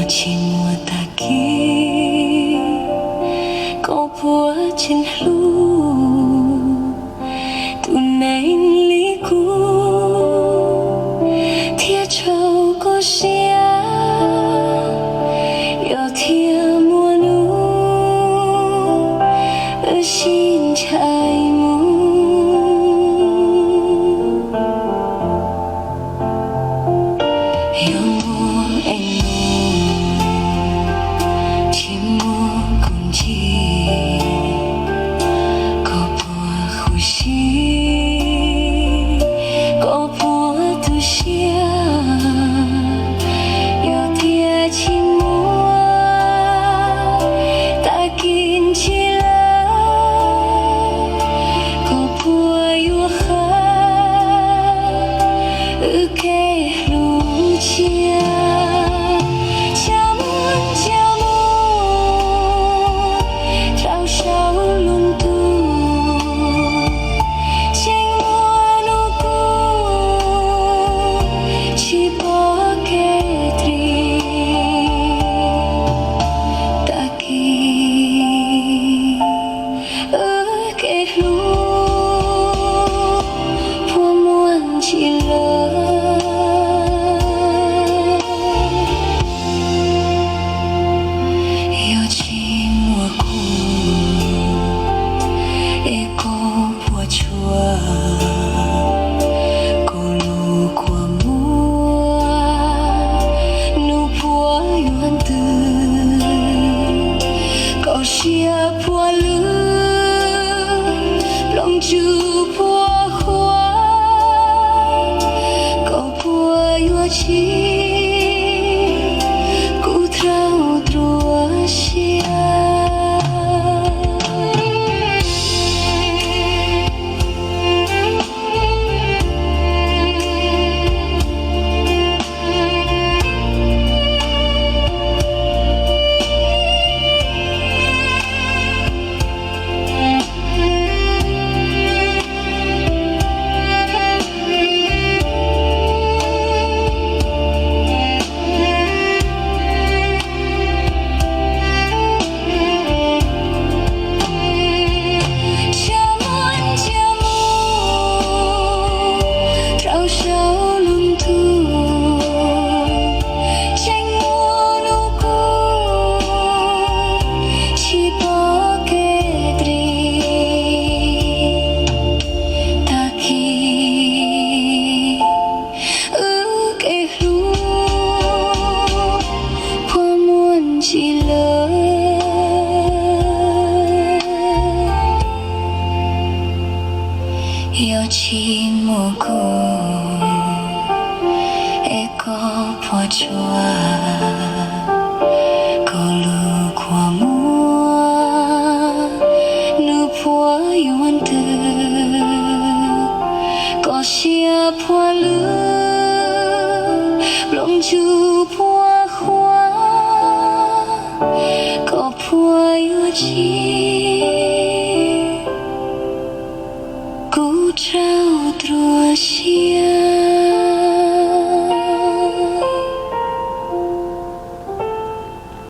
Tsis muaj tag kis koj puas tseem hlub tus neeg li kuv thiab rau koj siab. Yog thiaj muaj hnub wb sib ntshai mus, yog muaj es mus tsis muaj kuv ntsib, koj puas khuv xim, koj puas tu siab? Yog tias tsis muaj tag kis ntxiv lawm, koj puas yuav qhia wb kev hlub tsiaj? Xya mus ntsia mus rau saum lub ntuj, tseem muaj hnub kuv tsis pom kev ris. Tag kis wb kev hlub puas muaj ntxiv lawm? Yog tsis muaj kuv es koj puas tshua? Koj lub kua muag hnub puas yuav ntws? Koj siab puas lwj? Nplooj tswb puas huab? Koj puas yuav tsis? Kuv raug ruam siab. Xya mus ntsia mus rau saum lub ntuj, tseem muaj hnub kuv tsis pom kev ris. Tag kis wb kev hlub puas muaj ntxiv lawm? Yog tsis muaj kuv es koj puas tshua? Koj lub kua muag hnub puas yuav ntws? Koj siab puas lwj? Nplooj tswb puas huab? Koj puas yuav tsis? Kuv raug ruam siab.